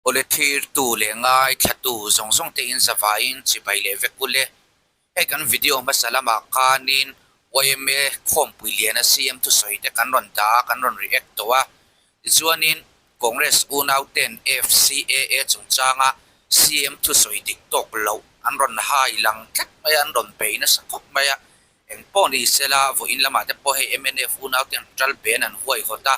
Awle thirtu leh ngaithlatu zawng zawng te in zavaiin chibai leh vek ule. Hei kan video hmasa lamah khanin yma khawmpui liana CM thusawi te kan rawn dah a, kan rawn react tawh a. Tichuanin Congress unau ten FCAA chungchanga CM thusawi dik tawk loh an rawn hai lang tlat mai a, an rawn bei nasa khawp mai a. Eng pawh ni sela vawiin lamah te pawh hei mnf unau ten ral ben an huaihawt a.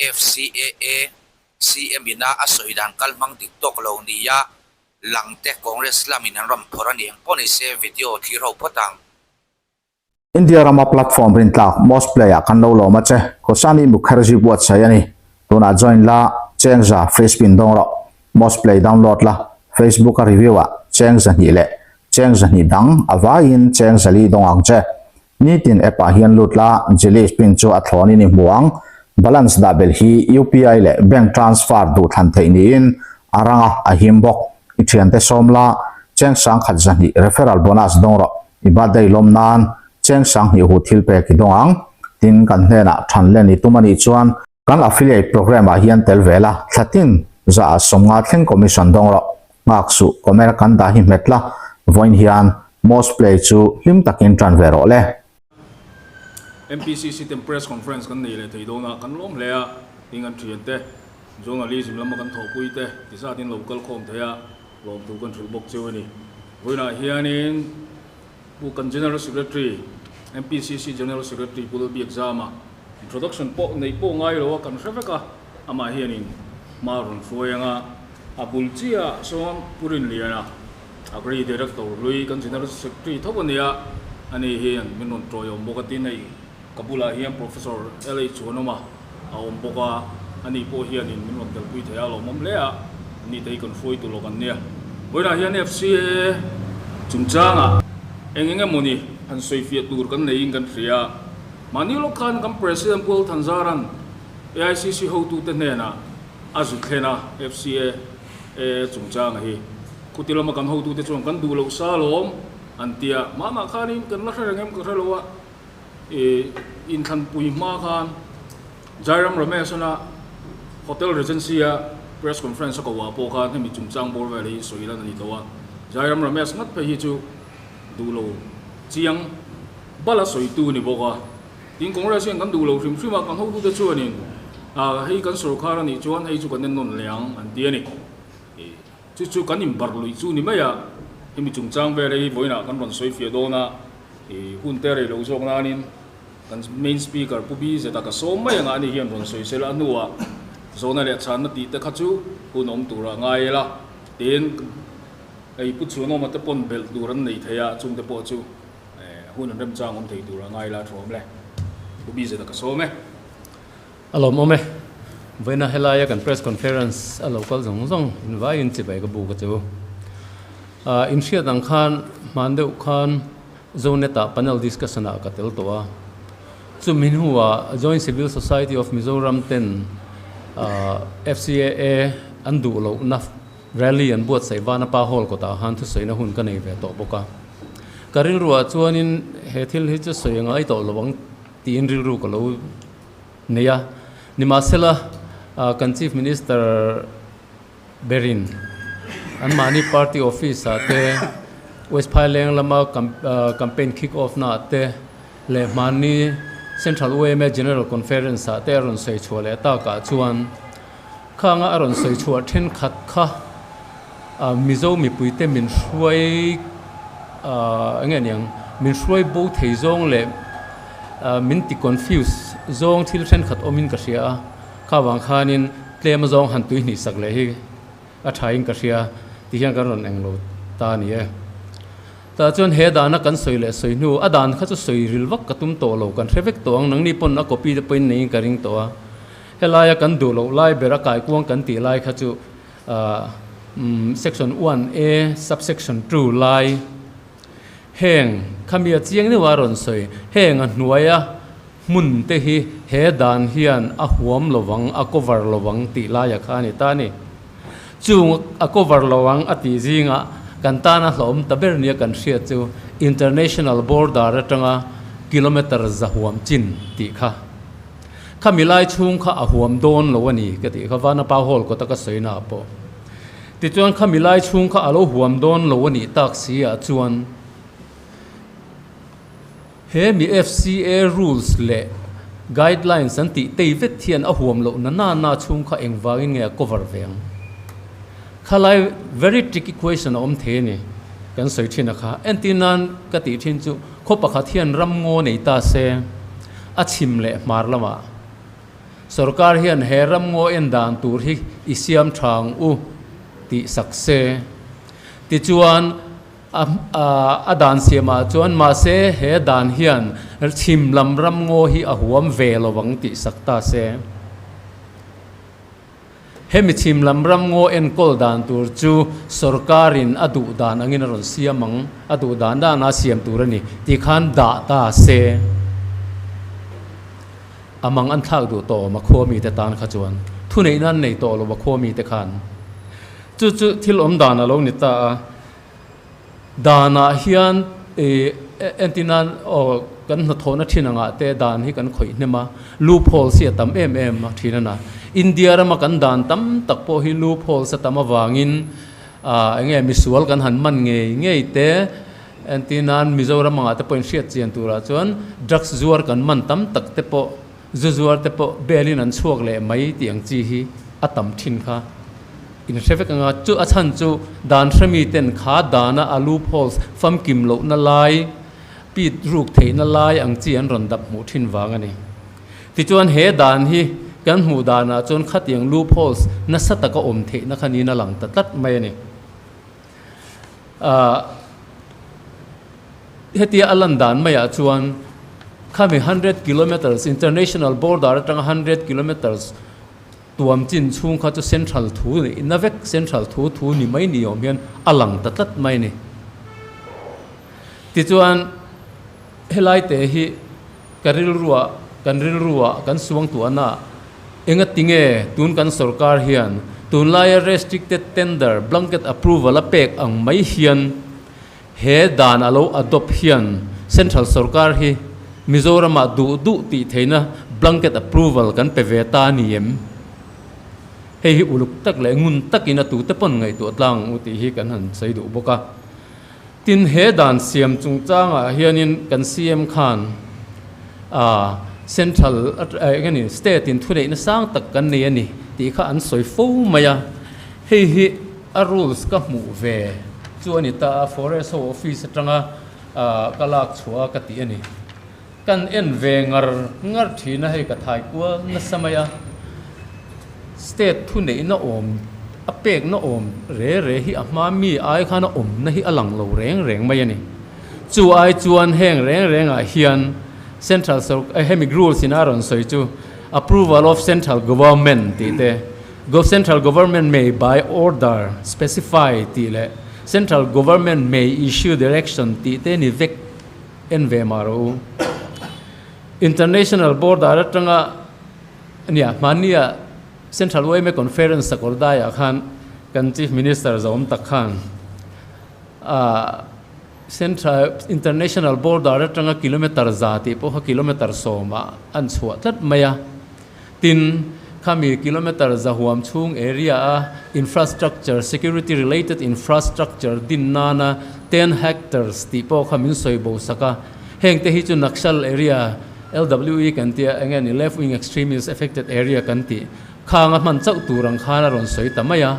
FCAA CM ina a sawi dan kal hmang dik tawk lo nia lang te Congress lamin an rawn phawrh a ni ang pawh ni se video thlir ho phawt ang. India rama platform rintlak most play ah kan lo lawm a che, Kosani Mukherjee buatsaih a ni. Tunah join la, Chengza free spin dawng rawh. Most play download la, Facebook a review ah Chengza hnih leh Chengza hnih dang a vaiin Chengza li dawng ang che. Nitin app ah hian lut la, Jelly Spin chu a thlawn in i hmu ang. Balance dah belh hi UPI leh bank transfer duh thlan theih niin a rang a, a him bawk. I thiante sawm la, cheng sangkhat zahnih referral bonus dawng rawh. I birthday lawm nan cheng sanghnih hu thil pek i dawng ang. Tin, kan hnenah than len i tum a nih chuan Kan affiliate program ah hian tel ve la, thla tin za ah sawmnga thleng commission dawng rawh. Nghak suh, comment kan dah hi hmet la, vawiin hian most play chu hlim takin tan ve rawh le. MPCC ten press conference kan nei leh thei dawn a, kan lawm hle a, tin kan thian te, journalism lama kan thawhpui te ti zat in lo kal khawm thei a, lawmthu kan hrilh bawk cheu a ni. Vawiinah hianin Pu kan General Secretary, MPCC General Secretary Pu Lalbiakzama introduction pawh neih pawh ngai lo a kan hre vek a, amah hianin hma a rawn hruai ang a, a bul chiah sawn Pu Rinliana, Agri Director hlui kan General Secretary tho a nia, ani hian min rawn tawiawm bawk a tin hei ka bulah hian Professor LH Chuanawma a awm bawk a, ani pawh hianin min rawn telpui thei a, lawmawm hle a, ani te hi kan hruaitu lawk an nia. Vawiinah hian FCA chungchangah eng eng emawni han sawifiah tur kan neiin kan hria. Mahni lawk khan kan President Pu Thanzaran AICC hotute hnenah a zu thlen a, FCA chungchanga hi khuti lama kan hotute chuan kan duh loh sa alawm an ti a, mahmah khanin kan la hre reng em ka hre lo a. I inthlanpui hma khan Jairam Ramesh-ana Hotel Regency-a press conference a ko ah pawh khan hemi chungchang bawr vel hi sawi lan a ni tawh a. Jairam Ramesh ngat phei hi chu duh lo chiang bala sawitu a ni bawk a. Tin, Congress hian kan duh lo hrim hrim a, kan hotute chuanin hei kan sorkar a nih chuan hei chu kan ennawn leh ang an ti a ni. Chu chu kan inbarh luih chu ni mai a, hemi chungchang vel hi vawiinah kan rawn sawi fiah dawn a. I hun te rei lo zawk nanin kan main speaker Pu Bi Zeta ka sawm mai anga ani hian rawn sawi sela a hnuah zawhna leh chhanna tih te kha chu hun awm tura ngai ila tin hei Pu Chhuanawma te pawn belh tur an nei thei a chung te pawh chu hun an remchang awm thei tura ngai ila thu awm le Pu Bi Zeta ka sawm e. A lawmawm e. Vawiina helaia kan press conference a lo kal zawng zawng invaiin chibai ka buk a chu. Inhriat ang khan hman deuh khan Zonet-ah panel discussion-ah ka tel tawh a. Chumi hnuah Joint Civil Society of Mizoram ten FCAA an duh lohna rally an buatsaih Vanapa Hall kawtah khan thusawina hun ka nei ve tawh bawk a. Ka rilruah chuanin he thil hi chu sawi a ngai tawh lo ang tiin rilru ka lo nei a. Nimahsela kan Chief Minister berin anmahni party office ah te West Phaileng lama campaign kick off na ah te leh hmanni Central yma General Conference ah te a rawn sawi chhuah leh takah chuan khanga a rawn sawi chhuah thenkhat kha Mizo mipuite min hruai eng nge niang min hruai bo thei zawng leh min ti confuse zawng thil thenkhat awmin ka hria a. Kha vang khanin tlem azawng han tui hnih sak leh hi a thain ka hria ti hian kan rawn englo ta a ni e. Tah chuan he dana kan sawi leh sawi hnu a dan kha chu sawi ril vak ka tum tawh lo kan hre vek tawh ang nangni pawn a copy te pawhin neiin ka ring tawh a. Helaia kan duh loh lai ber a kaikuang kan tih lai kha chu section 1A subsection 2 lai Heng khami a chiang deuh a rawn sawi, heng a hnuaia hmun te hi he dan hian a huam lovang, a cover lovang tih laia kha a ni ta a ni. Chung a cover lovang a tih zingah kan tana hlawm ta ber nia kan hriat chu international border atanga kilometre za huam chin tih kha. Khami lai chhung kha a huam dawn lo a ni ka tih kha Vanapa Hall kawta ka sawina ah pawh. Tichuan khami lai chhung kha a lo huam dawn lo a nih tak si ah chuan he mi FCA rules leh guidelines an tih tei vet hian a huam loh na na na chhung kha engvangin nge a cover ve ang? Khalai very tricky question a awm thei a ni kan sawi thin a kha. Entir nan ka tih thin chu khaw pakhat hian ram ngaw nei ta se a chhim leh hmar lamah Sorkar hian he ramngaw en dan tur hi i siam tha ang u tih sak se. Tichuan, a a dan siamah chuan mahse he dan hian chhim lam ramngaw hi a huam ve lo ang tih sak ta se. Hemi chhim lam ramngaw enkawl dan tur chu sorkarin a duh dan angin a rawn siam ang, a duh dan dana siam tur a ni tih khan dah ta se. A mang an thlak duh tawh awm a khua mite tan kha chuan thuneihna an nei tawh lo a khua mite khan. Chu chu thil awm dan a lo ni ta a. Danah hian ih entir nan aw kan hnathawhna thin angah te dan hi kan khawih hnem a, loopholes hi a tam em em a thin a na. India rama kan dan tam tak pawh hi loopholes a tam avangin ah eng nge misual kan han man ngei ngei te, Entir nan Mizoram angah te pawh inhriat chian turah chuan drugs zuar kan man tam tak te pawh, zu zuar te pawh bail in an chhuak leh mai tih ang chi hi a tam thin kha inhre vek anga chu a chhan chu dan hremi ten kha dana a loopholes famkim lohna lai, pit ruk theihna lai ang chi an rawn dap hmuh thin vang a ni. Tichuan he dan hi kan hmuh danah chuan khatiang loopholes nasa taka awm theihna kha niin a lang ta tlat mai a ni. Hetia a lan dan maiah chuan khami hundred kilometres international border atanga hundred kilometres tuam chin chhung kha chu central thu na vek central thu thu ni mai ni awm hian a lang ta tlat mai a ni. Tichuan helai te hi ka rilruah kan rilruah kan suangtuahna Enga tinge tun kan sorkar hian tunlaia restricted tender blanket approval a pek ang mai hian he dan a lo adopt hian central sorkar hi Mizoramah duh duh tih theihna blanket approval kan pe ve ta a ni em? Hei hi uluk tak leh ngun takin a tute pawn ngaihtuah tlang ang u tih hi kan han sawi duh bawk a. Tin, he dan siam chungchangah hianin kan CM khan Central eng a ni, State in thuneihna sang tak kan nei a ni tih kha an sawi fo mai a. Hei hi a rules ka hmuh ve chu a ni ta a, Forest ho office atanga ka lak chhuah a ka tih a ni. Kan en ve ngar ngar thin a, hei ka thai kual nasa mai a. State thuneihna awm, a pekna awm re re hi a hma mi ai khan a awmna hi a lang lo reng reng mai a ni. Chu ai chuan heng reng rengah hian Central sawrkar, hemi rules in a rawn sawi chu Approval of Central Government tih te, Central Government may by order specify tih leh Central Government may issue direction tih te ni vek. En ve mah rawh u. International border atanga nia hmania Central yma Conference Sakawrdaiah khan kan Chief Minister zawm tak khan ah Central International border atanga kilometer za tih pawh kha kilometer sawmah an chhuah tlat mai a. Tin, khami kilometer za huam chhung area a infrastructure, security related infrastructure din nana ten hectares tih pawh kha min sawi bo sak a. Heng te hi chu Naxal area, LWE kan tia, eng nge ni, Left Wing Extremist Affected Area kan tih khang a hman chauh tur ang khan a rawn sawi ta mai a.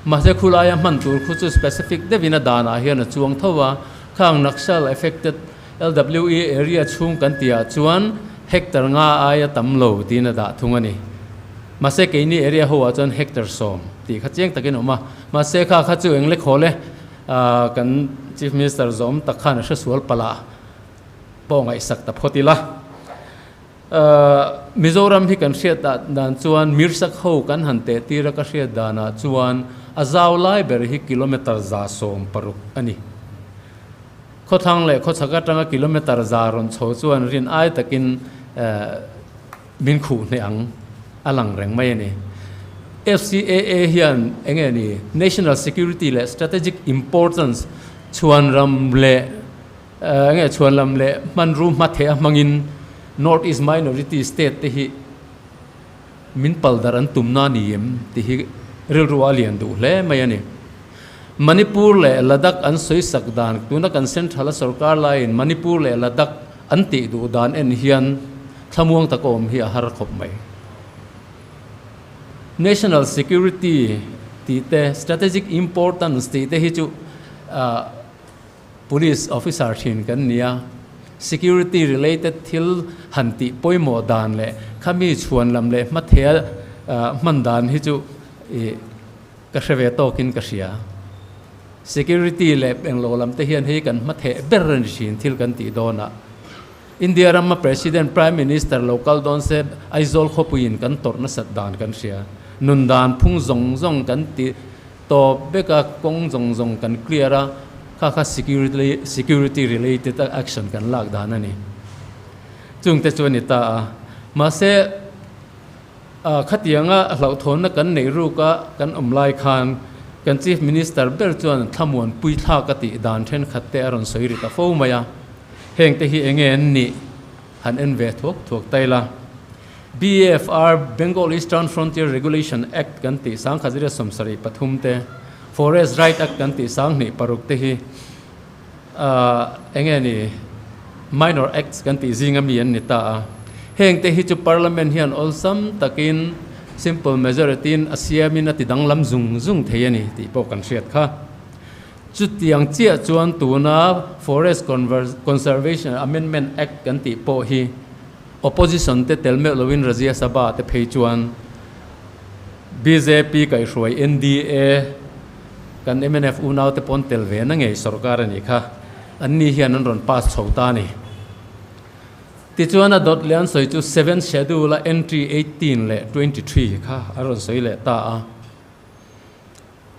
Mahse khulaia hman tur khu chu specific deuhin a danah hian a chuang tho a, khang Naxal affected LWE area chhung kan tihah chuan hectare nga aia tam lo tiin a dah thung a ni. Mahse keini area ho ah chuan hectare 10 tih kha chiang takin a awm a. Mahse kha kha chu eng lekhawl e kan Chief Minister zawm tak khan a hre sual palh a pawh ngaihsak ta phawt ila. Mizoram hi kan hriat dan chuan Mirsak ho kan han teh tir a ka hriat danah chuan a zau lai ber hi kilometre 160 a ni. Khawthlang leh khawchhak atanga kilometre za rawn chho chuan rin ai takin min khuh hneh ang a lang reng mai a ni. FCAA hian eng nge ni National Security leh Strategic Importance chhuanram leh eng nge chhuanlam leh hmanru hmatheh a hmangin North East Minority State te hi min pal darh an tumna ni em tih hi. rilru a lian duh hle mai a ni. Manipur leh Ladakh an sawi sak dan, tuna kan Central a sorkar laiin Manipur leh Ladakh an tih duh dan en hian thlamuang taka awm hi a har khawp mai. National security tih te, strategic importance tih te hi chu Police officer thin kan ni a, security related thil han tih pawimawh dan leh khami chhuan lam leh hmathea hman dan hi chu ih ka hre ve tawkin ka hria. Security leh englo lam te hian hei kan hmatheh ber a ni thin thil kan tih dawnah. India rama President, Prime Minister lo kal dawn se Aizawl khawpuiin kan tawrh nasat dan kan hria. Nun dan phung zawng zawng kan ti tawp vek a, kawng zawng zawng kan clear a, kha kha security security related a action kan lak dan a ni. Chungte chu a ni ta a. Mahse, Khatianga hlauhthawnna kan neih ruka kan awm lai khan kan Chief Minister ber chuan thlamuan pui thlak a tih dan thenkhat te a rawn sawi ri ta fo mai a. Hengte hi enge an nih han en ve thuak thuak ta ila. BFR, Bengal Eastern Frontier Regulation Act kan tih 1973 te, Forest Right Act kan tih 2006 te hi Enge ni minor acts kan tih zinga mi an ni ta a. Heng te hi chu parliament hian awlsam takin simple majority in a siamin a ti danglam zung zung thei a ni tih pawh kan hriat kha. Chutiang chiah chuan tuna Forest Conservation Amendment Act kan tih pawh hi opposition te tel meuh loin Rajya Sabha te phei chuan bjp kaihhruai NDA Kan mnf unaute pawn tel ve na ngei sorkar a nih kha, an ni hian an rawn pass chho ta a ni. Tichuan a dawt leh an sawi chu seventh schedule a entry 18 leh 23 kha a rawn sawi leh ta a.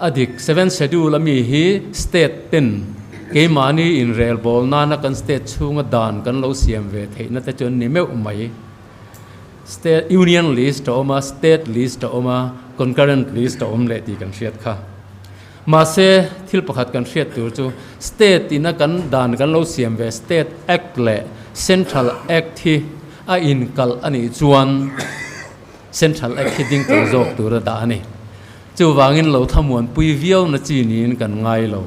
A dik, seventh schedule a mi hi state ten keimahni inrelbawl nana kan state chhunga dan kan lo siam ve theihna te chu an ni meuh mai. State, Union list a awm a, State list a awm a, Concurrent list a awm leh tih kan hriat kha. Mahse, thil pakhat kan hriat tur chu State ina kan dan kan lo siam ve State Act leh Central Act hi a inkalh a nih chuan Central Act hi ding kal zawk tur a dah a ni. Chuvangin lo thlamuanpui viau na chi niin kan ngai lo.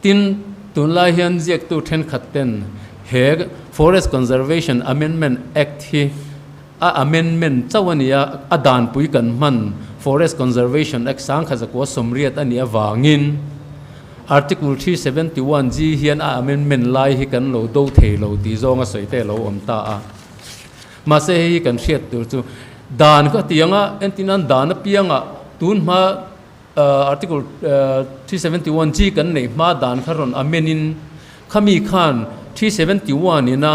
Tin, tunlai hian ziaktu thenkhat ten he Forest Conservation Amendment Act hi a amendment chauh a ni a, a danpui kan hman Forest Conservation Act 1980 a nih avangin Article 371 G hian a amendment lai hi kan lo do thei lo tih zawng a sawi te a lo awm ta a. Mahse hei hi kan hriat tur chu dan ka ti ang a, entirnan dan apiangah tun hma Article 371 G kan neih hma dan kha rawn amend in khami khan 371 in a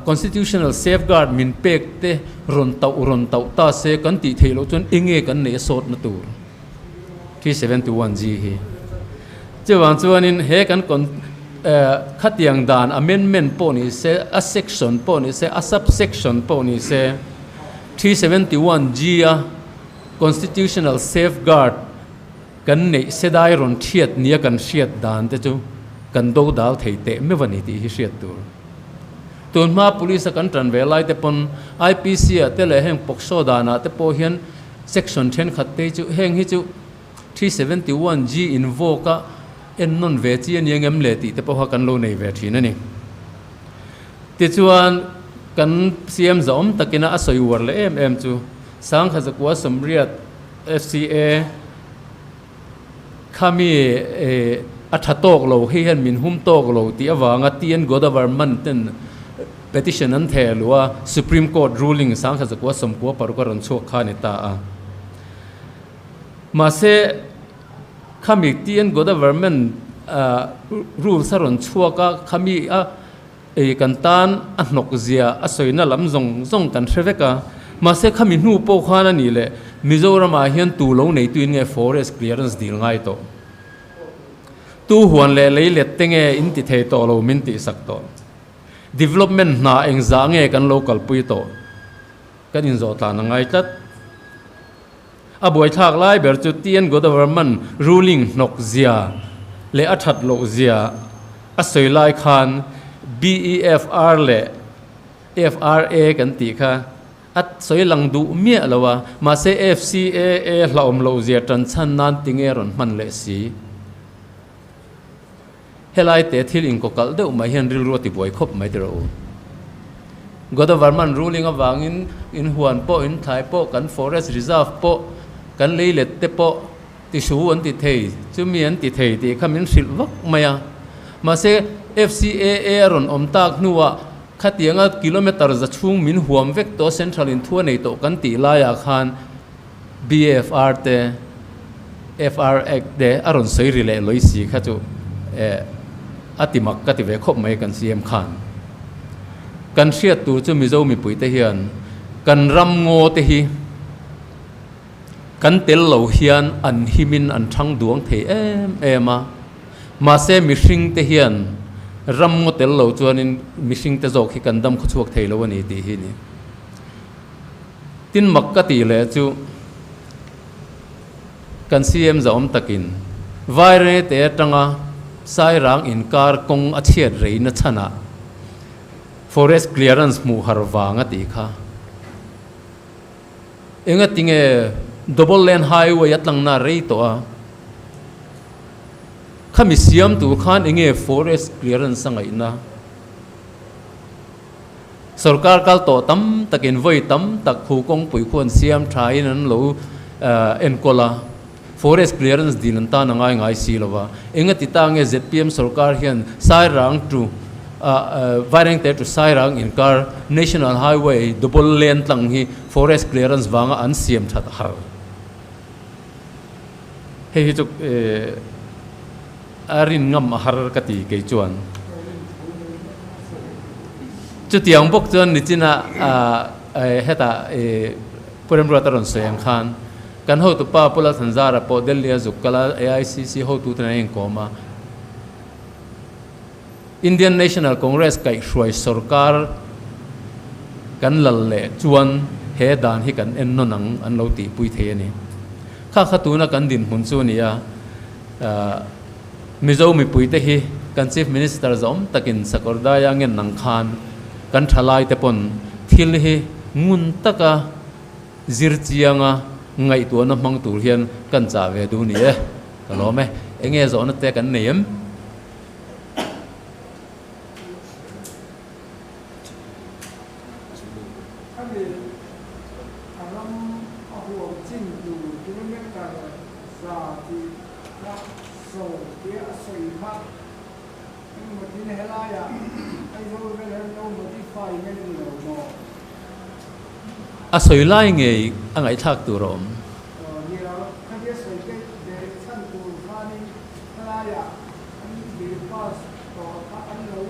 constitutional safeguard min pek te rawn tauh rawn tauh ta se kan tih theih loh chuan enge kan neih a sawtna tur 371 G hi. Chuvang chuanin he kan khatiang dan amendment pawh ni se a section pawh ni se a subsection pawh ni se 371 G a Constitutional safeguard kan neih sedai rawn hriat nia kan hriat dan te chu kan do dal thei teh meuh a ni tih hi hriat tur. Tun hma police a kan tan ve lai te pawn IPC ah te leh heng POCSO danah te pawh hian section thenkhat te chu heng hi chu 371 G invoke a ennawn ve chi a ni angem le tih te pawh kha kan lo nei ve thin a ni. Tichuan kan CM zahawm takina a sawi uar leh em em chu 1980 FCA khami a tha tawk lo hei hian min hum tawk lo tih avanga TN Godavarman ten petition an theh luh a, Supreme Court ruling 1996 a rawn chhuak kha a ni ta a. Mahse khami TN Godavarman rules a rawn chhuak a, khami a Ei kan tan a hnawk zia a sawina lam zawng zawng kan hre vek a, mahse khami hnu pawh khan a nih leh Mizoramah hian tu lo neituin nge forest clearance dil ngai tawh? Tu huan leh lei let te nge in ti thei tawh lo min tihsak tawh? Development hna engzah nge kan lo kalpui tawh? Kan inzawh tlan a ngai tlat. A buaithlak lai ber chu TN Godavarman ruling hnawk zia leh a that loh zia a sawi lai khan BEFR leh FRA kan tih kha A sawi lang duh miah lo a, mahse FCAA hlauhawm loh zia tan chhan nan tinge a rawn hman leh si. Helai te thil inkawkalh deuh mai hian rilru a tibuai khawp mai tirh u. Godavarman ruling avangin in huan pawh, in thlai pawh, kan forest reserve pawh, kan lei let te pawh tisu an ti thei, chumi an ti thei tih kha min hrilh vak mai a. Mahse FCAA a rawn awm tak hnuah khatianga kilometre za chhung min huam vek tawh central in thu a nei tawh kan tih laiah khan BFR te, FR Act te a rawn sawi ri leh lawi si kha chu eh a ti mak ka ti ve khawp mai kan CM khan. Kan hriat tur chu Mizo mipui te hian kan ram ngaw te hi kan tel lo hian an himin an thang duang thei em em a, mahse mihring te hian ram ngaw tel lo chuanin mihring te zawk hi kan dam khawchhuak thei lo a ni tih hi ni. Tin mak ka tih leh chu kan CM zahawm takin Vairengte atanga Sairang inkar kawng a chhiat reina chhanah Forest clearance hmuh har vang a tih kha. Enga tinge Double Lane Highway a tlangna rei tawh a, khami siam tur khan enge Forest clearance a ngaihna? Sorkar kal tawh tam takin vawi tam tak khu kawngpui khu an siam thain an lo enkawl a, forest clearance dil an tan a ngai ngai si lo va. Enga ti ta nge zpm sorkar hian Sairang to Vairengte to Sairang inkar National Highway double lane tlang hi forest clearance vanga an siam that har. Hei hi chu a rin ngam a har ka ti kei chuan. Chutiang bawk chuan nichina hetah Pu Remruata rawn sawi ang khan kan hotupa Pu Lalthanzara pawh Delhi a zuk kal a, AICC hotuten an inkawm a. Indian National Congress kaihhruai sorkar kan lal leh chuan he dan hi kan en nawn ang an lo tihpui thei a ni. Kha kha tuna kan dinhmun chu a ni a, Mizo mipuite hi kan Chief Minister zawm takin Sakawrdaia ngen ang khan kan thalaite pawn thil hi ngun taka zir chianga ngaihtuahna hmang tur hian kan chah ve duh ni e. Ka lawm e. Enge zawhna te kan nei em? Khami a ram a huam chin tur kilometre 100 kha sawi tia a sawi kha engmawtin helaiah Aizawl vel hian lo modify nge ni lo maw? A sawi lai ngei a ngaihthlak tur a awm. Nia, khatia sawi te ve chhan tur khanin Helaiah an bill pass tawh kha an lo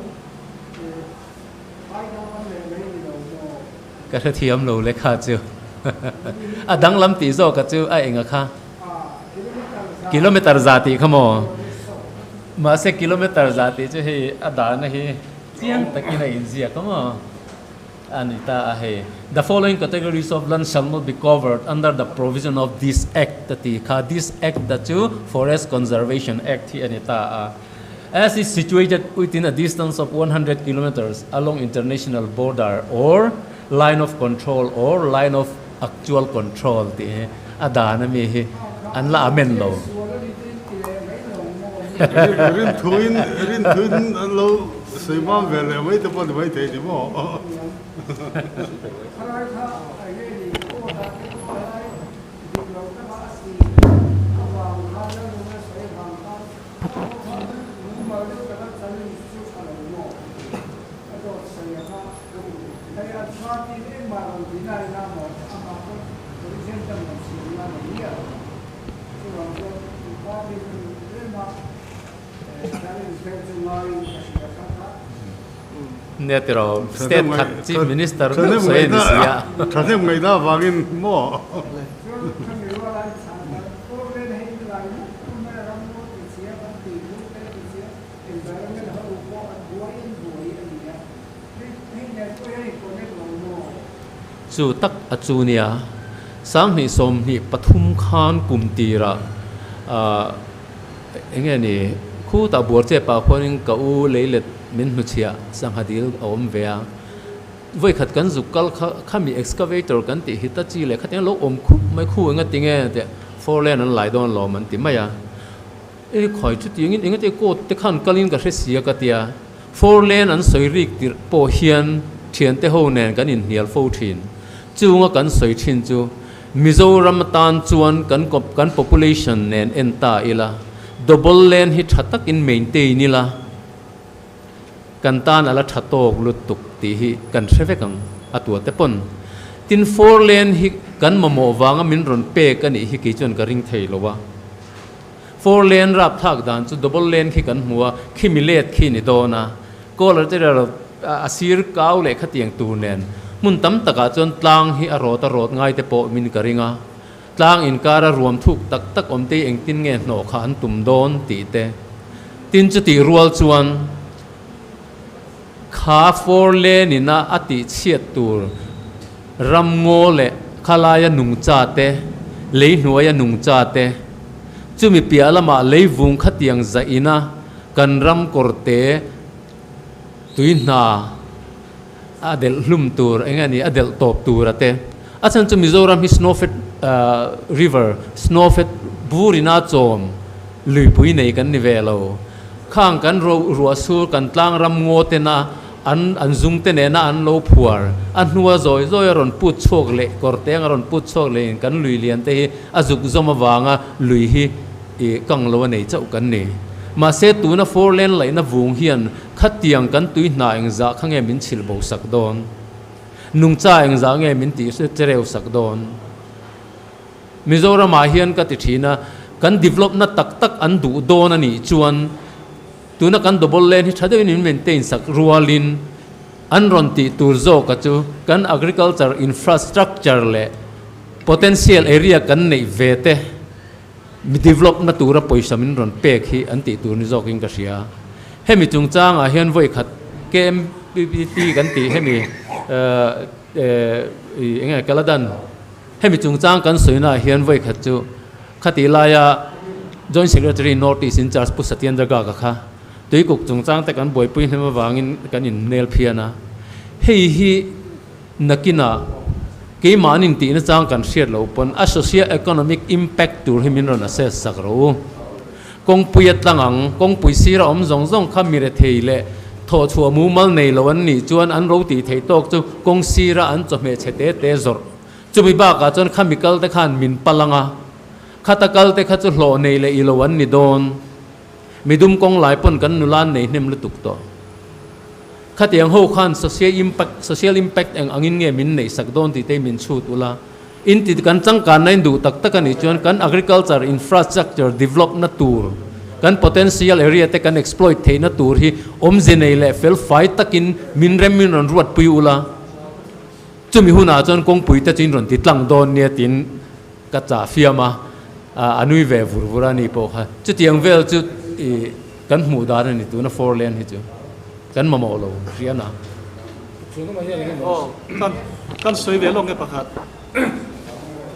hai danglam leh mai ni lo maw? Ka hrethiam lo le kha chu. A danglam tih zawk a chu a enga kha? Kilometer za tih kha maw? Mahse kilometer za tih chu hei a dahna hi chiang takin a inziak a maw? A ni ta a hei. The following categories of land shall not be covered under the provision of this Act a ti kha. This Act a chu Forest Conservation Act hi a ni ta a. As is situated within a distance of 100 kilometres along international border or line of control or line of actual control tih hi a dan a mi hi an la amend lo. Rinthuin rinthuin an lo sawi mam ve leh mai te pawh ni mai thei ni maw? Nia tiraw state khat chief minister meuh sawi a ni si a. Thahnem ngaihna avangin maw? Chu tak a chu nia, 2023 khan kum tirah eng nge ni khutah buar che pah khuanin ka u leilet min hnuchhiah sangha dil a awm ve a. Vawikhat kan zuk kal kha khami excavator kan tih Hitachi leh khatiang lo awm khup mai khu enga tinge teh four lane an lai dawn lawm an ti mai a. E khai chutiangin engati court te khan kalin ka hre sia ka tia. Four lane an sawi rik tirh pawh hian thiante ho nen kan inhnial fo thin. Chunga kan sawi thin chu Mizoram atan chuan kan kan population nen en ta ila double lane hi tha takin maintain ila. Kan tan a la tha tawk lutuk tih hi kan hre vek ang, a tua te pawn. Tin, four lane hi kan mamawh vanga min rawn pek a nih hi kei chuan ka ring thei lo a. Four lane rap thlak dan chu double lane khi kan hmu a, khimi let khi ni dawn a. Caller te rero a sir kau leh khatiang tur nen hmun tam takah chuan tlang hi a rawt a rawt ngai te pawh min ka ring a. Tlang inkara ruam thuk tak tak awm te hi engtin nge hnawh kha an tum dawn tih te. Tin chutih rual chuan kha four lane ina a tih chhiat tur ram ngaw leh khalaia nungcha te, lei hnuaia nungcha te, chumi piah lamah lei vung khatiang zah ina kan ram kawrte tui hna a delh hlum tur eng nge ni a delh tawp tur a te. A chhan chu Mizoram hi Snowfed River, Snowfed bur ina chawm luipui nei kan ni ve lo. Khang kan ruah sur kan tlang ram ngaw tena an an zung te nena an lo phuar a hnua zawi zawi a rawn put chhuak leh kawr teng a rawn put chhuak leh in kan lui lian te hi a zuk zawm avanga lui hi i kang lo a nei chauh kan ni. Mahse tuna four lane laihna vung hian Khatiang kan tui hna engzah kha nge min chhilh bo sak dawn? Nungcha engzah nge min tih chereu sak dawn? Mizoramah hian ka ti thin a, kan develop na tak tak an duh dawn a nih chuan tuna kan double lane hi tha deuhin min maintain sak rualin an rawn tih tur zawka chu kan agriculture infrastructure leh potential area kan neih ve te Mi develop na tura pawisa min rawn pek hi an tih tur ni zawkin ka hria. Hemi chungchangah hian vawi khat KMPPT kan tih hemi eng nge Kaladan hemi chungchang kan sawina ah hian vawi khat chu khatih laia Joint Secretary North East in charge Pu Satyendra Garg-a kha tuikuk chungchang te kan buaipui hnem avangin kan innel phian a. Hei hi Nakinah, keimahni intihna chang kan hriat loh pawn a socio-economic impact tur hi min rawn assess sak rawh u. Kawngpui a tlang ang, kawngpui sira awm zawng zawng kha mi rethei leh thawhchhuah mumal nei lo an nih chuan an ro tih theih tawk chu kawng sira an chawhmeh chhe te te zawrh. Chumi bakah chuan khami kal te khan min pal ang a, khata kal te kha chu hlawh nei leh ilo an ni dawn. Midum kawng lai pawn kan nula an nei hnem lutuk tawh. Khatiang ho khan social impact social impact eng angin nge min neih sak dawn tih te min chhut ula. In ti kan changkanna in duh tak tak a nih chuan kan agriculture infrastructure develop na tur kan potential area te kan exploit theihna tur hi awmze nei leh fel fai takin min rem min rawn ruat pui ula. Chumi hunah chuan kawngpui te chu in rawn ti tlang dawn nia tiin ka chah fiam a, a nui ve vur vur a ni pawh kha. Chutiang vel chu i kan hmuh dan a ni tuna four lane hi chu kan mamawh lo hrian a. Aw kan kan sawi ve lawk nge pakhat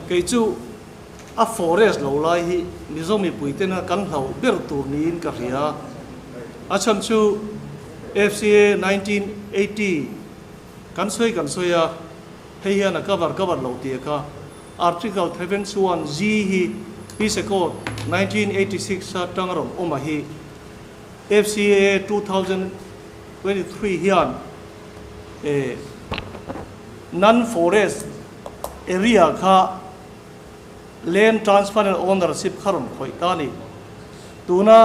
kei chu a forest lo lai hi Mizo mipui tena kan hlauh ber tur niin ka hria a chhan chu FCA 1980 kan sawi kan sawi a hei hian a cover cover lo tih kha Article Theven chuan G hi Peace Accord 1986 atang a rawn awm a hi. FCAA 2023 hian non-forest area kha land transfer and ownership kha rawn khawih ta a ni. Tuna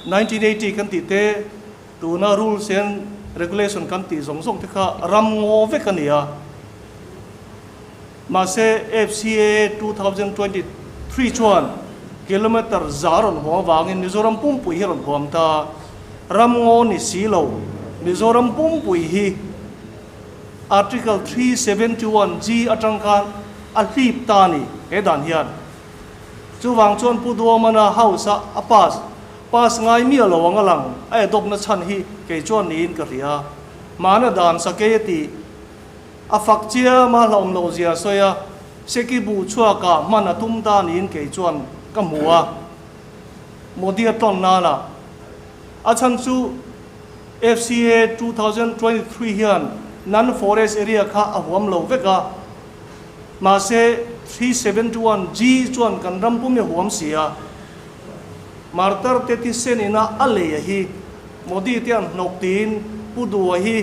1980 kan tih te, tuna rules and regulation kan tih zawng zawng te kha ram ngaw vek a ni a. Mahse, FCAA 2023 chuan kilometre za rawn huam avangin Mizoram pumpui hi rawn huam ta. Ramngaw ni si lo, Mizoram pumpui hi Article 371 G atang khan a hlip ta a ni he dan hian. Chuvang chuan Pu Duamana House a a pass, pass ngai miah lo ang a lang a adopt na chhan hi kei chuan niin ka hria. Hmana dan sakei a tih. A fak chiam a hlauhawm loh zia a sawi a, Seki buh chhuakah hman a tum ta niin kei chuan ka hmu a, Modi a tawn nana. A chhan chu FCA 2023 hian Non-forest area kha a huam lo vek a, mahse 371G chuan kan ram pum hi a huam si a. Martar te thisen ina a lei a hi Modi te an hnawk tiin Pu Dua hi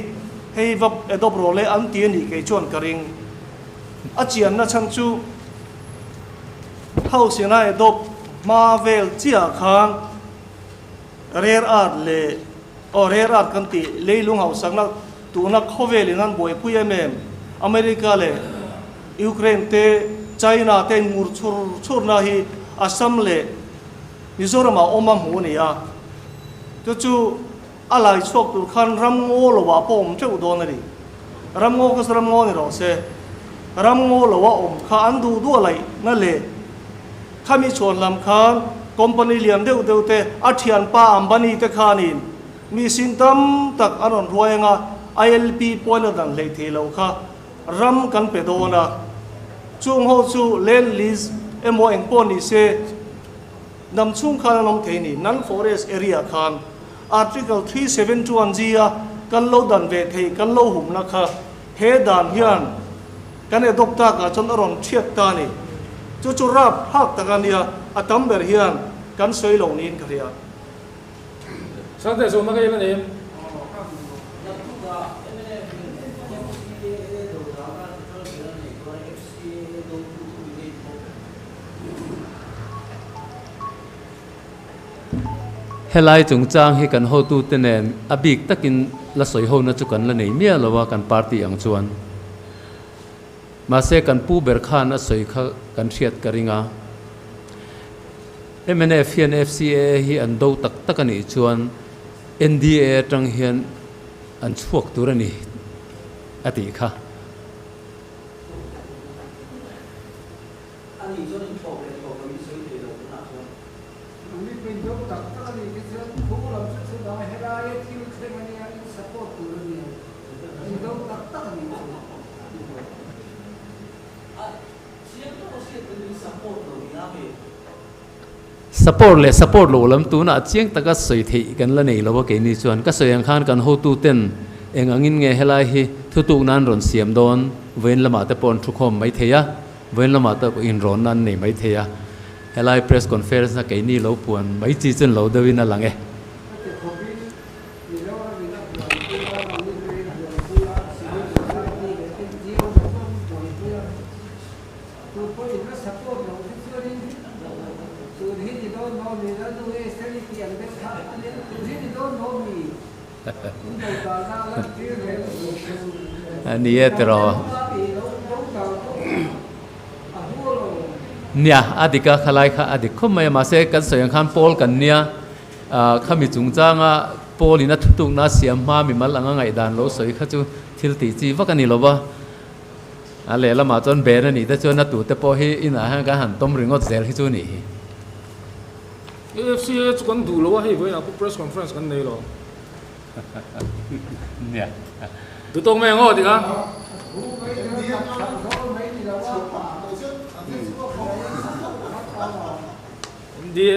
hei va adopt rawh le an ti a nih kei chuan ka ring. A chianna chhan chu House ina adopt hma vel chiah khan Rare earth leh aw rare earth kan tih leilung hausakna tuna khawvelin an buaipui em em America leh Ukraine te China te ngur chhur chhurna hi Assam leh Mizoram ah awm a hmu a ni a, chu chu a lai chhuak tur khan ram ngaw lo ah pawh awm teuh dawn a ni. Ram ngaw kha chu ram ngaw ni rawh se, ram ngaw lo a awm kha an duh duh a laih na leh Khami chhuan lam khan company lian deuh deuh te, a thianpa Ambani te khanin mi sin tam tak an rawn ruai anga ILP pawhin a dan hleih thei lo kha ram kan pe dawn a. Chung ho chu land lease emaw eng pawh ni se dam chhung khan an awm thei ni. Non-forest area khan Article 371G a kan lo dan ve thei kan lo humna kha he dan hian Kan adopt takah chuan a rawn thiat ta a ni. Chu chu rap phak tak a nia, a tam ber hian kan sawi lo niin ka hria. Sangte zawhna ka en a ni. Helai chungchang hi kan hotute nen a bik takin la sawi hona chu kan la nei miah lo a kan party ang chuan. Mahse kan pu ber khan a sawi kha kan hriat ka ring a. Mnf hian FCAA hi an do tak tak a nih chuan NDA atang hian an chhuak tur a ni a tih kha. A nih chuan inthlawk leh thlawk lo in sawi thei lo tunah chuan. Mipui do tak tak a nih te chuan thu lam chu thu dang helaia thil thleng a nia in support tur a nia in do tak tak a nih chu. A chiang tawk a hriat pawn in support lo nia mi. Support leh support lo lam tunah chiang taka sawi theih kan la nei lo a keini chuan ka sawi ang khan kan hotu ten eng angin nge helai hi thutuk nan rawn siam dawn vawiin lamah te pawh an thu khawm mai thei a. Vawiin lamah te pawh inrawnna an nei mai thei a, helai press conference na keini lo puan mai chi chu an lo deuhin a lang e. Heti khawpin Mizoram in a buaipui a, Manipur in a buaipui a, Civil Society leh NGO te pawh an buaipui a, tun pawh in la support loh te chuanin tun hi ni dawn maw mi Lalnu Esther i tih ang deuh kha a nia, tun hi ni dawn maw mi in do dalna a lantir ve lo tur chu. Ni e tiraw. Nia, a dik a, khalai kha a dik khawp mai a, mahse kan sawi ang khan Paul kan nia, khami chungchanga Paul in a thutukna a siam hma mimal anga ngaihdan lo sawi kha chu thil tih chi vak a ni lo va, a lehlamah chuan ben a nih te chuan a tute pawh hi inah hian kan han tawm ringawt zel hi chu a nih hi. AFCA chu kan duh lo a, hei vawiinah pawh press conference kan nei lo. Nia. Duhtawk mai ang aw tika.